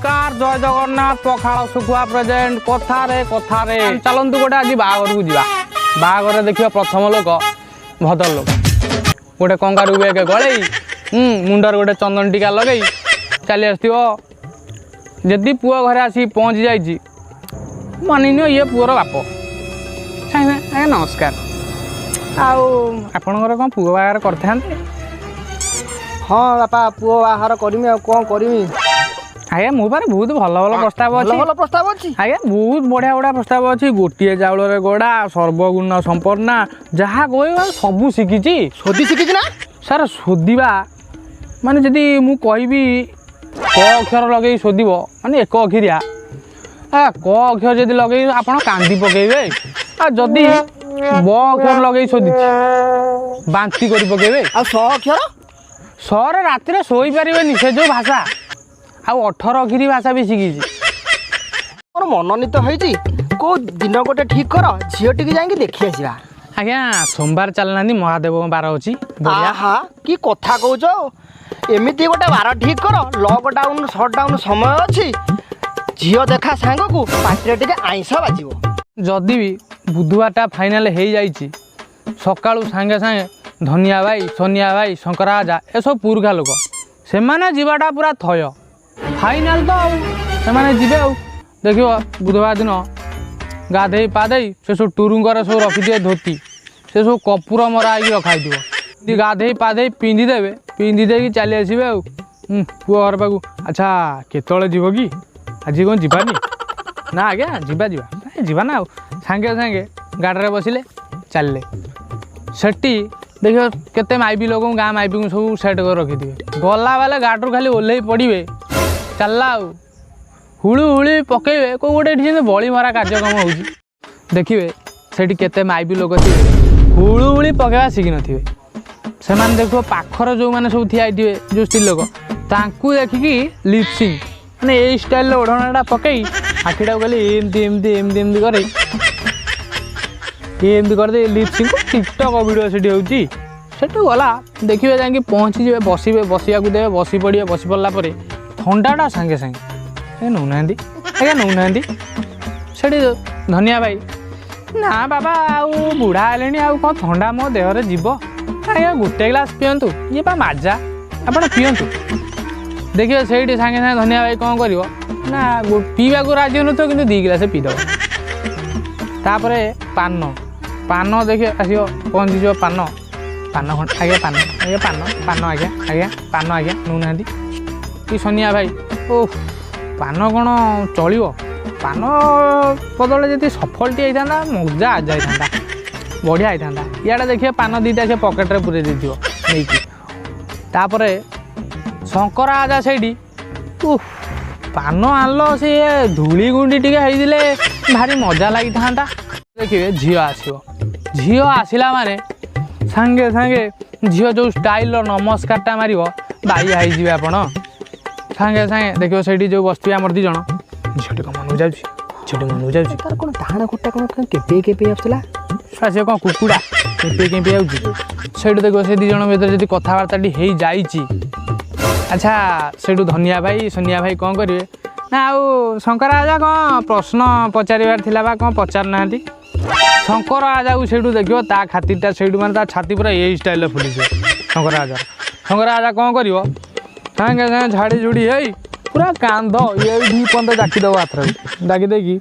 ନମସ୍କାର, ଜୟ ଜଗନ୍ନାଥ। ପଖାଳ ଶୁଖୁଆ ପ୍ରେଜେଣ୍ଟ କଥାରେ କଥାରେ। ଚାଲନ୍ତୁ, ଗୋଟେ ଆଜି ବାହାଘରକୁ ଯିବା। ବାହାଘରରେ ଦେଖିବା, ପ୍ରଥମ ଲୋକ ଭଦ୍ରଲୋକ ଗୋଟେ କଙ୍ଗାରୁ ବେଗ ଗଳେଇ, ମୁଣ୍ଡରେ ଗୋଟେ ଚନ୍ଦନ ଟିକା ଲଗେଇ ଚାଲି ଆସିଥିବ। ଯଦି ପୁଅ ଘରେ ଆସିକି ପହଞ୍ଚି ଯାଇଛି, ମାନିନିଅ ଇଏ ପୁଅର ବାପ। ସାଙ୍ଗେ ସାଙ୍ଗେ, "ଆଜ୍ଞା ନମସ୍କାର, ଆଉ ଆପଣଙ୍କର କ'ଣ ପୁଅ ବାହାଘର କରିଥାନ୍ତେ?" ହଁ ବାପା, ପୁଅ ବାହାଘର କରିମି, ଆଉ କ'ଣ କରିମି? ଆଜ୍ଞା, ମୋ ପାଖରେ ବହୁତ ଭଲ ଭଲ ପ୍ରସ୍ତାବ ଭଲ ଅଛି। ଭଲ ପ୍ରସ୍ତାବ ଅଛି? ଆଜ୍ଞା, ବହୁତ ବଢ଼ିଆ ବଢ଼ିଆ ପ୍ରସ୍ତାବ ଅଛି। ଗୋଟିଏ ଚାଉଳରେ ଗଢ଼ା, ସର୍ବଗୁଣ ସମ୍ପନ୍ନା, ଯାହା କହିବ ସବୁ ଶିଖିଛି। ଶୋଧି ଶିଖିଛି ନା? ସାର୍, ଶୋଧିବା ମାନେ ଯଦି ମୁଁ କହିବି କ ଅକ୍ଷର ଲଗେଇ ଶୋଧିବ, ମାନେ ଏକ ଅକ୍ଷରିଆ କ ଅକ୍ଷର ଯଦି ଲଗେଇ ଆପଣ କାନ୍ଦି ପକେଇବେ। ଆଉ ଯଦି ବ ଅକ୍ଷର ଲଗେଇ ଶୋଧିଛି, ବାନ୍ତି କରି ପକେଇବେ। ଆଉ ସ ଅକ୍ଷର? ସରେ ରାତିରେ ଶୋଇପାରିବେନି, ସେ ଯେଉଁ ଭାଷା। ଆଉ 18 ଅକ୍ଷରି ଭାଷା ବି ଶିଖିଛି। ମୋର ମନୋନୀତ ହେଇଛି। କୋଉ ଦିନ ଗୋଟେ ଠିକ କର, ଝିଅଟିକି ଯାଇକି ଦେଖି ଆସିବା। ଆଜ୍ଞା, ସୋମବାର ଚାଲିନାହାନ୍ତି? ମହାଦେବଙ୍କ ବାର ଅଛି, ବଢ଼ିଆ। ଆହା, କି କଥା କହୁଛ! ଏମିତି ଗୋଟେ ବାର ଠିକ କର, ଲକଡାଉନ ସଟଡାଉନ ସମୟ ଅଛି, ଝିଅ ଦେଖା ସାଙ୍ଗକୁ ପାଟିରେ ଟିକେ ଆଇଁଷ ବାଜିବ। ଯଦି ବି ବୁଧବାରଟା ଫାଇନାଲ ହେଇଯାଇଛି, ସକାଳୁ ସାଙ୍ଗେ ସାଙ୍ଗେ ଧନିଆ ଭାଇ, ସନିଆ ଭାଇ, ଶଙ୍କରା ଆଜା, ଏସବୁ ପୁରୁଖା ଲୋକ, ସେମାନେ ଯିବାଟା ପୁରା ଥୟ, ଫାଇନାଲ ତ। ଆଉ ସେମାନେ ଯିବେ, ଆଉ ଦେଖିବ ବୁଧବାର ଦିନ ଗାଧେଇ ପାଧେଇ ସେ ସବୁ ଟୁରୁଙ୍କର ସବୁ ରଖିଥିବେ ଧୋତି, ସେ ସବୁ କପୁର ମରା ହେଇକି ରଖା ହେଇଥିବ। ଯଦି ଗାଧେଇ ପାଧେଇ ପିନ୍ଧିଦେବେ, ପିନ୍ଧି ଦେଇକି ଚାଲି ଆସିବେ ଆଉ ପୁଅ ଘର ପାଖକୁ। "ଆଚ୍ଛା, କେତେବେଳେ ଯିବ କି? ଆଜି କ'ଣ ଯିବାନି?" "ନା ଆଜ୍ଞା, ଯିବା ଯିବା।" "ନାଇଁ, ଯିବା ନା।" ଆଉ ସାଙ୍ଗେ ସାଙ୍ଗେ ଗାଡ଼ିରେ ବସିଲେ, ଚାଲିଲେ। ସେଠି ଦେଖିବ କେତେ ମାଇପି ଲୋକଙ୍କୁ, ଗାଁ ମାଇପିଙ୍କୁ ସବୁ ସେଟ୍ କରି ରଖିଥିବେ। ଗଲା ବାଲେ ଗାଡ଼ିରୁ ଖାଲି ଓହ୍ଲେଇ ପଡ଼ିବେ, ଚାଲିଲା ଆଉ ହୁଳୁ ହୁଳି ପକେଇବେ। କେଉଁ ଗୋଟେ ଏଠି ଯେମିତି ବଳି ମରା କାର୍ଯ୍ୟକ୍ରମ ହେଉଛି। ଦେଖିବେ ସେଠି କେତେ ମାଇପି ଲୋକ ଥିବେ, ହୁଳୁ ହୁଳି ପକେଇବା ଶିଖିନଥିବେ। ସେମାନେ ଦେଖିବ ପାଖରେ ଯେଉଁମାନେ ସବୁ ଠିଆ ହେଇଥିବେ, ଯେଉଁ ସ୍ତ୍ରୀ ଲୋକ, ତାଙ୍କୁ ଦେଖିକି ଲିପସିଂ, ମାନେ ଏଇ ଷ୍ଟାଇଲର ଓଢ଼ଣାଟା ପକେଇ ଆଖିଟାକୁ ଖାଲି ଏମିତି ଏମିତି ଏମିତି ଏମିତି କରି, ଏମିତି କରିଦେଇ ଲିପସିଂ, ଟିକଟକ୍ ଭିଡ଼ିଓ ସେଠି ହେଉଛି। ସେଠୁ ଗଲା, ଦେଖିବେ ଯାଇକି ପହଞ୍ଚିଯିବେ, ବସିବେ, ବସିବାକୁ ଦେବେ, ବସି ପଡ଼ିବେ। ବସି ପଡ଼ିଲା ପରେ ଥଣ୍ଡାଟା ସାଙ୍ଗେ ସାଙ୍ଗେ, "ଆଜ୍ଞା ନେଉନାହାନ୍ତି, ଆଜ୍ଞା ନେଉନାହାନ୍ତି।" ସେଠି ଧନିଆ ଭାଇ, "ନା ବାବା, ଆଉ ବୁଢ଼ା ହେଲେଣି, ଆଉ କ'ଣ ଥଣ୍ଡା ମୋ ଦେହରେ ଯିବ?" "ଆଜ୍ଞା, ଗୋଟେ ଗ୍ଲାସ୍ ପିଅନ୍ତୁ, ଇଏ ବା ମାଜା, ଆପଣ ପିଅନ୍ତୁ।" ଦେଖିବେ ସେଇଠି ସାଙ୍ଗେ ସାଙ୍ଗେ ଧନିଆ ଭାଇ କ'ଣ କରିବ ନା, ପିଇବାକୁ ରାଜି ହେଉନଥିବ, କିନ୍ତୁ 2 ଗ୍ଲାସ୍ ପିଇଦେବ। ତାପରେ ପାନ, ପାନ ଦେଖିବେ ଆସିବ, ପହଞ୍ଚିଯିବ ପାନ। "ପାନ ଖଣ୍ଡ ଆଜ୍ଞା, ପାନ ଆଜ୍ଞା, ପାନ, ପାନ ଆଜ୍ଞା, ଆଜ୍ଞା ପାନ ଆଜ୍ଞା ନେଉନାହାନ୍ତି।" କି ସନିଆ ଭାଇ, "ଓ ପାନ କ'ଣ ଚଳିବ? ପାନ ବଦଳରେ ଯଦି ସଫଳଟି ହେଇଥାନ୍ତା, ମଜା ଯାଇଥାନ୍ତା, ବଢ଼ିଆ ହେଇଥାନ୍ତା।" ଇଆଡ଼େ ଦେଖିବେ ପାନ 2ଟା ସେ ପକେଟରେ ପୁରେଇ ଦେଇଥିବ ନେଇକି। ତାପରେ ଶଙ୍କରା ଆଜା ସେଇଠି, "ଉଫ୍, ପାନ ଆଣିଲ, ସିଏ ଧୂଳି ଗୁଣ୍ଡି ଟିକେ ହେଇଥିଲେ ଭାରି ମଜା ଲାଗିଥାନ୍ତା।" ଦେଖିବେ ଝିଅ ଆସିବ। ଝିଅ ଆସିଲା ମାନେ ସାଙ୍ଗେ ସାଙ୍ଗେ ଝିଅ ଯେଉଁ ଷ୍ଟାଇଲର ନମସ୍କାରଟା ମାରିବ, ବାଇଆ ହେଇଯିବେ ଆପଣ। ସାଙ୍ଗେ ସାଙ୍ଗେ ଦେଖିବ ସେଇଠି ଯେଉଁ ବସିଥିବେ ଆମର 2 ଜଣ, ଝିଅଟି କ'ଣ ମନକୁ ଯାଉଛି, ଝିଅଟି ମନକୁ ଯାଉଛି। ତାର କ'ଣ ଡାହାଣ ଗୋଡ଼ଟା କ'ଣ କେମ୍ପେଇ କେମ୍ପେଇ ଆସୁଥିଲା? ଶଳା, ସେ କ'ଣ କୁକୁଡ଼ା କେମ୍ପେଇ କେମ୍ପେଇ ଯାଉଛି? ସେଇଠୁ ଦେଖିବ ସେ 2 ଜଣ ଭିତରେ ଯଦି କଥାବାର୍ତ୍ତାଟି ହେଇଯାଇଛି। ଆଚ୍ଛା, ସେଇଠୁ ଧନିଆ ଭାଇ, ସନିଆ ଭାଇ କ'ଣ କରିବେ ନା, "ଆଉ ଶଙ୍କର ଆଜା, କ'ଣ ପ୍ରଶ୍ନ ପଚାରିବାର ଥିଲା ବା, କ'ଣ ପଚାରୁନାହାନ୍ତି?" ଶଙ୍କର ଆଜାକୁ ସେଇଠୁ ଦେଖିବ ତା ଖାତିରଟା ସେଇଠୁ, ମାନେ ତା ଛାତି ପୁରା ଏଇ ଷ୍ଟାଇଲରେ ଫୁଲିଯିବ ଶଙ୍କର ଆଜାର। ଶଙ୍କର ଆଜା କ'ଣ କରିବ? ସାଙ୍ଗେ ସାଙ୍ଗେ ଝାଡ଼ି ଝୁଡ଼ି ହେଇ ପୁରା କାନ୍ଧ ଏଇଠି ପର୍ଯ୍ୟନ୍ତ ଡାକିଦେବ ହାତରେ ଡାକି ଦେଇକି,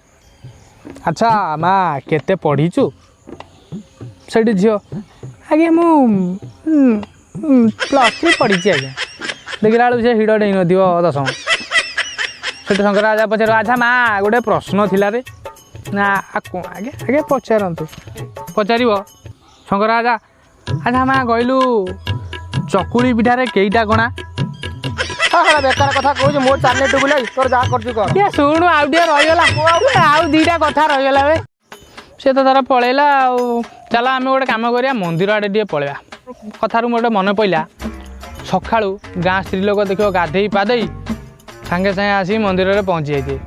"ଆଚ୍ଛା ମା, କେତେ ପଢ଼ିଛୁ?" ସେଇଠି ଝିଅ, "ଆଜ୍ଞା, ମୁଁ +3 ପଢ଼ିଛି ଆଜ୍ଞା।" ଦେଖିଲା ବେଳକୁ ସେ ହିଡ଼ ଡେଇଁ ନଥିବ ଦଶମ। ସେଠି ଶଙ୍କର ଆଜା ପଚାରିବ, "ଆଚ୍ଛା ମା, ଗୋଟେ ପ୍ରଶ୍ନ ଥିଲା ରେ।" "ନା ଆଉ କ'ଣ ଆଜ୍ଞା?" "ଆଜ୍ଞା, ପଚାରନ୍ତୁ।" ପଚାରିବ ଶଙ୍କର ଆଜା, "ଆଚ୍ଛା ମା, କହିଲୁ ଚକୁଳି ପିଠାରେ କେଇଟା କଣା?" ହଁ, ବେକାର କଥା କହୁଛୁ, ମୋର ଚାଲିଲେ ଟୁବୁଲାଇ, ତୋର ଯାହା କରୁଛୁ କର। ଇଏ ଶୁଣୁ, ଆଉ ଟିକେ ରହିଗଲା, ଆଉ 2ଟା କଥା ରହିଗଲା ବେ। ସେ ତ ତାର ପଳେଇଲା। ଆଉ ଚାଲ, ଆମେ ଗୋଟେ କାମ କରିବା, ମନ୍ଦିର ଆଡ଼େ ଟିକେ ପଳେଇବା। କଥାରୁ ମୋର ଗୋଟେ ମନେ ପଇଲା, ସକାଳୁ ଗାଁ ସ୍ତ୍ରୀ ଲୋକ ଦେଖିବ ଗାଧେଇ ପାଧେଇ ସାଙ୍ଗେ ସାଙ୍ଗେ ଆସିକି ମନ୍ଦିରରେ ପହଞ୍ଚି ଯାଇଥିବେ।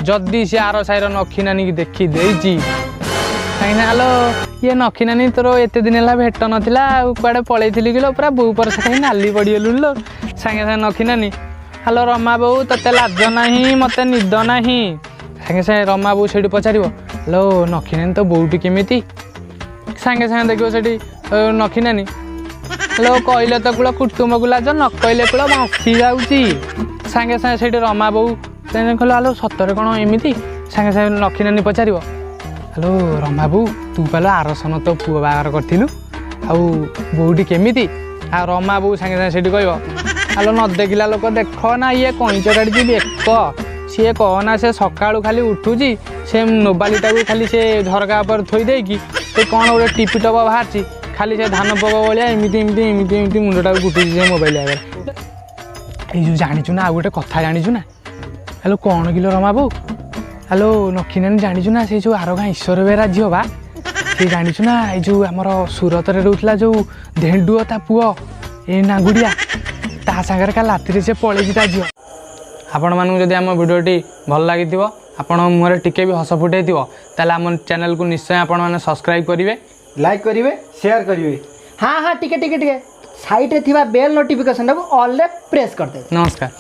ଯଦି ସେ ଆର ସାହିର ନଖୀ ନାନୀକି ଦେଖି ଦେଇଛି, କାହିଁକି ନା, "ଆଲୋ ଇଏ ନଖୀ ନାନୀ, ତୋର ଏତେ ଦିନ ହେଲା ଭେଟ ନଥିଲା, ଆଉ କୁଆଡ଼େ ପଳେଇଥିଲି କିଲୋ? ପୁରା ବୋଉ ପରସା ଖାଇ ନାଲି ପଡ଼ିଗଲୁଣି ଲୋ।" ସାଙ୍ଗେ ସାଙ୍ଗେ ନଖୀ ନାନୀ, ହ୍ୟାଲୋ ରମା ବୋଉ, ତତେ ଲାଜ ନାହିଁ, ମୋତେ ନିଦ ନାହିଁ। ସାଙ୍ଗେ ସାଙ୍ଗେ ରମା ବୋଉ ସେଇଠି ପଚାରିବ, ହ୍ୟାଲୋ ନଖିନାନୀ, ତୋ ବୋଉଟି କେମିତି? ସାଙ୍ଗେ ସାଙ୍ଗେ ଦେଖିବ ସେଠି ନଖିନାନୀ, ହ୍ୟାଲୋ କହିଲେ ତ କୂଳ କୁଟୁମ୍ବକୁ ଲାଜ, ନ କହିଲେ କୂଳ ଭାସି ଯାଉଛି। ସାଙ୍ଗେ ସାଙ୍ଗେ ସେଇଠି ରମା ବୋଉ ସାଙ୍ଗେ କହିଲ, ହ୍ୟାଲୋ ସତରେ କ'ଣ ଏମିତି? ସାଙ୍ଗେ ସାଙ୍ଗେ ନଖିନାନୀ ପଚାରିବ, ହ୍ୟାଲୋ ରମା ବୋଉ, ତୁ ପାଲୋ ଆରସନ ତୋ ପୁଅ ବାହାଘର କରିଥିଲୁ, ଆଉ ବୋଉଟି କେମିତି? ଆଉ ରମା ବୋଉ ସାଙ୍ଗେ ସାଙ୍ଗେ ସେଇଠି କହିବ, ହ୍ୟାଲୋ ନ ଦେଖିଲା ଲୋକ ଦେଖ ନା, ଇଏ କଇଁଚ କାଢ଼ିଛି ବେକ। ସିଏ କହନା, ସେ ସକାଳୁ ଖାଲି ଉଠୁଛି, ସେ ମୋବାଇଲଟାକୁ ଖାଲି ସେ ଝରକା ଉପରେ ଥୋଇ ଦେଇକି ସେ କ'ଣ ଗୋଟେ ଟିପି ଟପ ବାହାରିଛି, ଖାଲି ସେ ଧାନ ପୋକ ଭଳିଆ ଏମିତି ଏମିତି ଏମିତି ଏମିତି ମୁଣ୍ଡଟାକୁ କୁଟୁଛି ସେ ମୋବାଇଲ ଆଗରେ। ଏଇ ଯେଉଁ ଜାଣିଛୁ ନା, ଆଉ ଗୋଟେ କଥା ଜାଣିଛୁ ନା? ହ୍ୟାଲୋ କ'ଣ କିଲୋ ରମା ବୋଉ? ହ୍ୟାଲୋ ନଖିନାନୀ, ଜାଣିଛୁ ନା, ସେ ଯେଉଁ ଆର ଗାଁ ଈଶ୍ୱର ବେହେରା ଝିଅ ବା ସେ, ଜାଣିଛୁ ନା, ଏଇ ଯେଉଁ ଆମର ସୁରତରେ ରହୁଥିଲା ଯେଉଁ ଧେଣ୍ଡୁଅ ତା ପୁଅ ଏ ନାଙ୍ଗୁଡ଼ିଆ, ତା ସାଙ୍ଗରେ କାଲି ରାତିରେ ସେ ପଳେଇଛି ତା ଝିଅ। ଆପଣମାନଙ୍କୁ ଯଦି ଆମ ଭିଡ଼ିଓଟି ଭଲ ଲାଗିଥିବ, ଆପଣଙ୍କ ମୁହଁରେ ଟିକେ ବି ହସ ଫୁଟେଇଥିବ, ତାହେଲେ ଆମ ଚ୍ୟାନେଲକୁ ନିଶ୍ଚୟ ଆପଣମାନେ ସବସ୍କ୍ରାଇବ୍ କରିବେ, ଲାଇକ୍ କରିବେ, ସେୟାର କରିବେ। ହଁ ହଁ, ଟିକେ ଟିକେ ଟିକେ, ସାଇଡ଼୍ରେ ଥିବା ବେଲ୍ ନୋଟିଫିକେସନ୍ଟାକୁ ଅଲ୍ରେ ପ୍ରେସ୍ କରିଦେବେ। ନମସ୍କାର।